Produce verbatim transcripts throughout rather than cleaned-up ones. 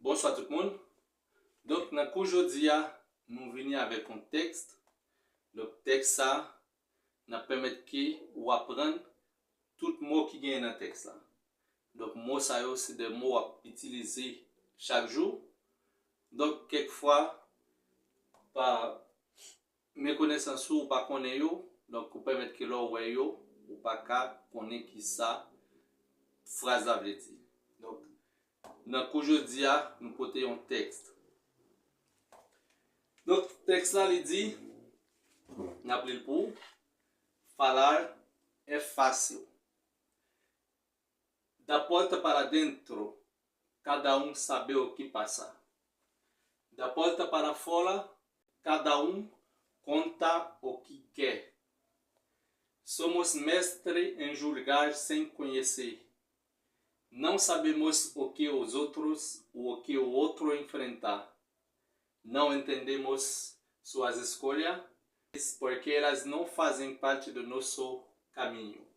Bonswa tout moun. Donk, nan kou jodi a, nou vini avèk yon tèks. Donk, tèks sa, n ap pèmèt ke ou aprann tout mo ki genyen nan tèks la. Donk, mo sa yo, se de mo w ap itilize chak jou. Donk, kèk fwa, pa mekonesans ou, ou pa konnen yo, donk, ou pèmèt ke lè w wè yo, ou pa ka konnen ki sa fraz la vle di. Donk, nan kou jodi a, nou pote yon tèks. Donk, tèks la, li di, n ap li l pou ou, Falar é fácil. Da porta para dentro, cada um sabe o que passa. Da porta para fora, cada um conta o que quer. Somos mestre em julgar sem conhecer. Não sabemos o que os outros ou o que o outro enfrentar. Não entendemos suas escolhas, porque elas não fazem parte do nosso caminho.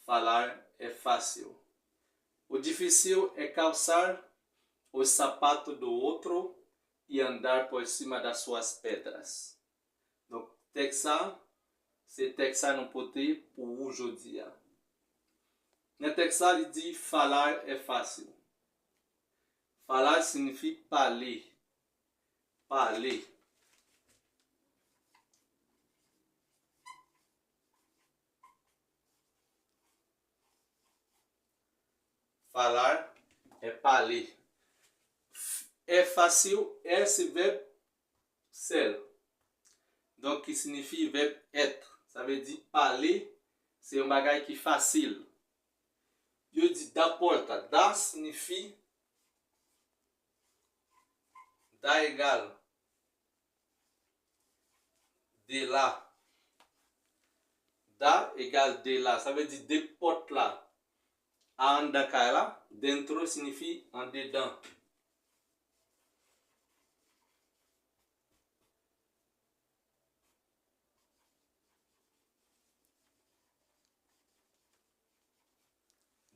Falar é fácil. O difícil é calçar o sapato do outro e andar por cima das suas pedras. Donk, tèks sa, se tèks sa nou pote pou ou jodi a. Nan tèks sa, li di, Falar é fácil. Falar siyifi pale. Pale. Falar é pale. É fácil, é se vèb sèl. Donk, ki siyifi vèb être. Sa vle di pale, se yon bagay ki fasil. Yo di da porta. Da siyifi, da egal de la. Da egal de la. Sa vle di de pòt la a anndan kay la. Dentro siyifi andedan.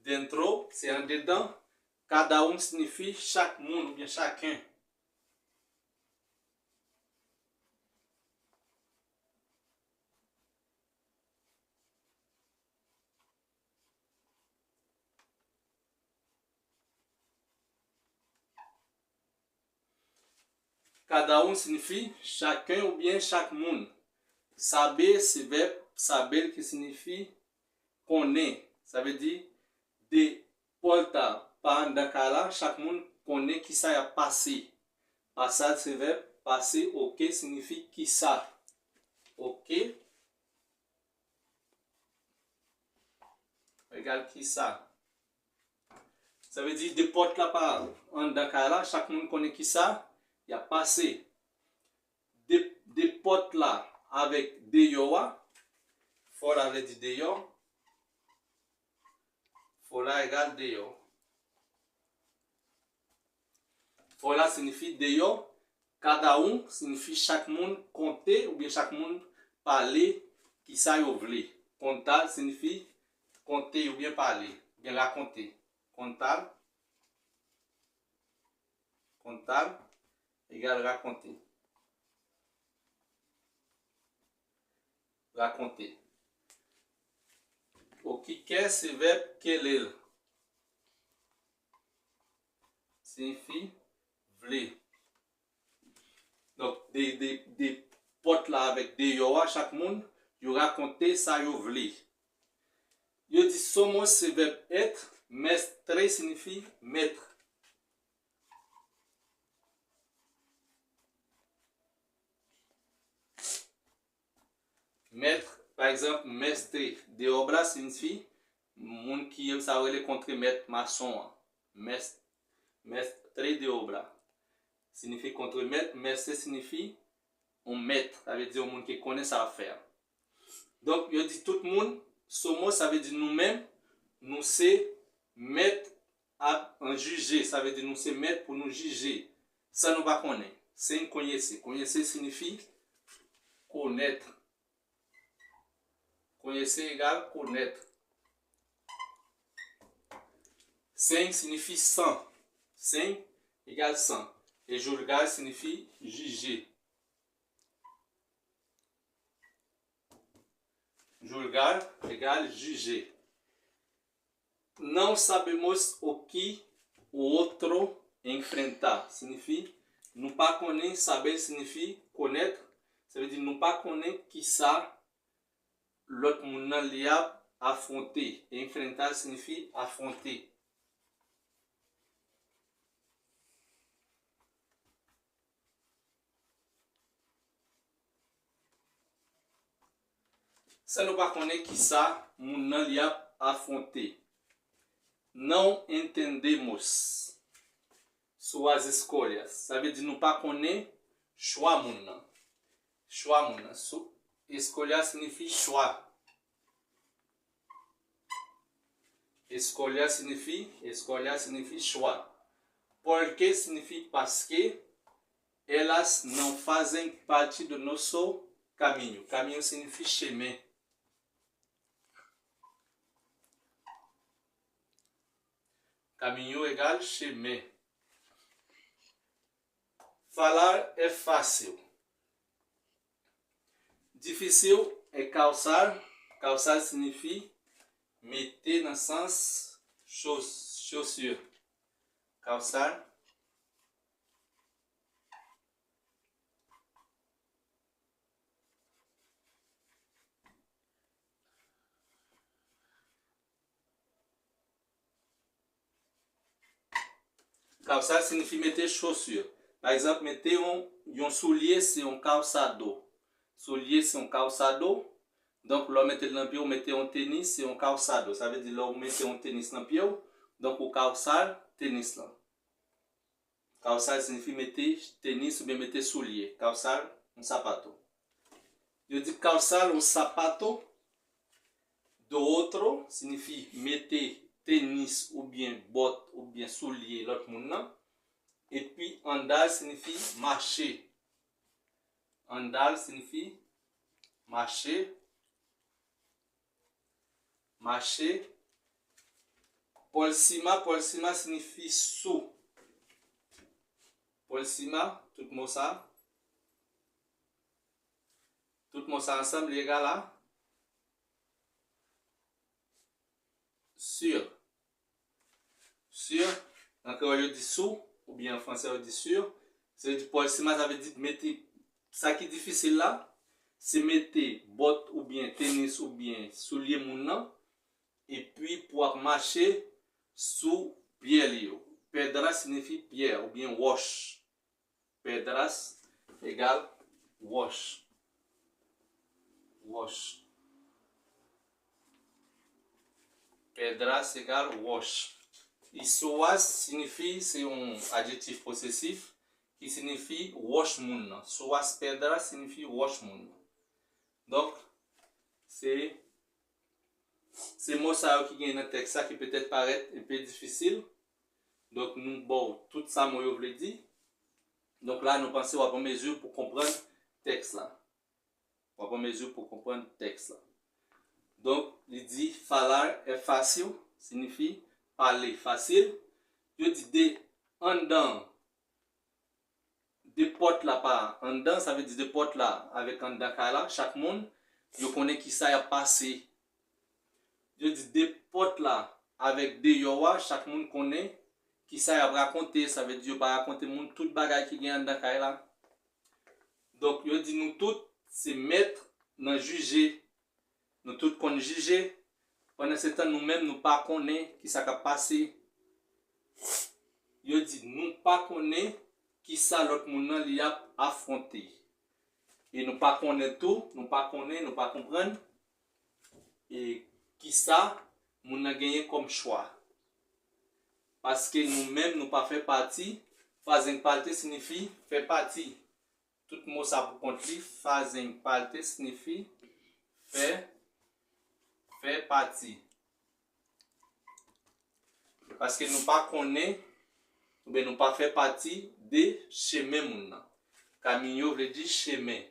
Dentro, se andedan. Cada um siyifi chak moun oubyen chaken. Cada um siyifi chaken oubyen chak moun. Saber se vèb saber ki siyifi konnen. Sa vle di de pòt la pa anndan kay la, chak moun konnen kisa y ap pase. Pasar se vèb pase, o que siyifi kisa. O que egal kisa. Sa vle di de pòt la pa anndan kay la, chak moun konnen kisa y ap pase. De, de pòt la avèk deyò a. Fora vle di deyò. Fora egal deyò. Fora siyifi deyò. Cada um siyifi chak moun konte oubyen chak moun pale kisa yo vle. Contar siyifi konte oubyen pale, oubyen rakonte. Contar. Contar egal rakonte. Rakonte. O que quer se vèb querer. Siyifi vle. Donk, de, de, de pòt la avèk deyò a, chak moun, yo rakonte sa yo vle. Yo di somos se vèb être, mestre siyifi mèt. Mèt, pa egzanp, mestre de obra siyifi moun ki sa yo rele kontremèt mason an. Mès-, mestre de obra siyifi kontremèt, mestre siyifi yon mèt, sa vle di yon moun ki konnen sa l ap fè a. Donk, yo di tout moun, somos, sa vle di nou menm, nou se mèt ap an jije, sa vle di nou se mèt pou nou jije, san nou pa konnen. Sem conhecer. Conhecer siyifi konèt. Conhecer egal konèt. Sem siyifi san. Sem egal san. E julgar siyifi jije. Julgar egal jije. Não sabemos o que o outro enfrenta. Siyifi, nou pa konnen, saber siyifi connaître. Sa vle di nou pa konnen kisa lòt moun nan li ap afwonte. Enfrentar siyifi afwonte. Sa nou pa konnen kisa moun nan li ap afwonte. Não entendemos suas escolhas. Sa vle di nou pa konnen chwa moun nan. Chwa moun nan. Su, escolha siyifi chwa. Escolha siyifi, escolha siyifi chwa. Porque siyifi paske. Elas não fazem parte do nosso caminho. Caminho siyifi chemen. Caminho egal chemen. Falar é fácil. Difisil é calçar. Calçar siyifi mete nan sans chaussure. Calçar. Calçar siyifi mete chaussure. Pa egzanp, mete yon, yon soulye, se yon calçado. Soulye se yon calçado. Donk, lè w mete l nan pye w, mete yon tenis, se yon calçado. Sa vle di lè w mete yon tenis nan pye w, donk ou calçar tenis lan. Calçar siyifi mete tenis oubyen mete soulye. Calçar un zapato. Yo di calçar un zapato do outro siyifi mete tenis oubyen bòt oubyen soulye lòt moun nan. Epi andar siyifi mache. Andar siyifi mache. Mache. Por cima, por cima siyifi sou. Por cima, tout mo sa. Tout mo sa ansanm, li egal a sur. Sur, nan kreyòl yo di sou, oubyen an franse yo di sur. Se vle di por cima, sa vle di mete, sa ki difisil la, se mete bòt oubyen tenis oubyen soulye moun nan, epi pou w ap mache sou pyè li yo. Pedra siyifi pyè oubyen wòch. Pedras egal wòch. Wòch. Pedras egal wòch. E suas siyifi, se yon adjektif posesif ki siyifi wòch moun nan. Suas pedras siyifi wòch moun nan. Donk, se Se mo sa yo ki genyen nan tèks la ki petèt parèt enpe difisil. Donk, nou ba w tout sa mo yo vle di. Donk, la, nou panse w ap an mezi pou konprann tèks la. W ap an mezi pou konprann tèks la. Donk, li di, falar é fácil, siyifi pale fasil. Yo di de anndan de pòt la pa anndan, sa vle di de pòt la avèk anndan kay la, chak moun, yo konnen kisa y ap pase. Yo di de pòt la avèk deyò a, chak moun konnen kisa y ap rakonte, sa vle di yo pa rakonte moun tout bagay ki gen anndan kay la. Donk, yo di nou tout se mèt nan jije. Nou tout konn jije. Pandansetan, nou menm, nou pa konnen kisa k ap pase. Yo di, nou pa konnen kisa lòt moun nan li ap afwonte. E nou pa konnen tou, nou pa konnen, nou pa konprann, e kisa moun nan genyen kòm chwa. Paske nou menm, nou pa fè pati, fazer parte siyifi fè pati. Tout mo sa pou kont li, fazer parte siyifi fè, fè pati. Paske nou pa konnen, oubyen nou pa fè pati de chemen moun nan. Caminho vle di chemen.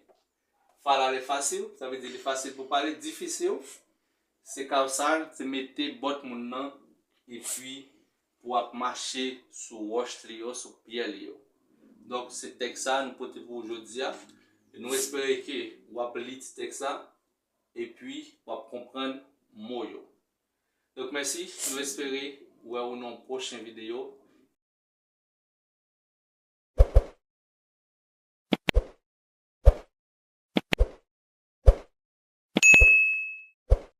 Falar é fácil, sa vle di li fasil pou pale, difisil, se calçar, se mete bòt moun nan, epi w ap mache sou wòch li yo, sou pyè li yo. Donk, se tèks sa nou pote pou ou jodi a. E nou espere ke w ap li ti tèks sa, epi w ap konprann mo yo. Donk, mèsi. Nou espere wè ou nan yon pwochen videyo.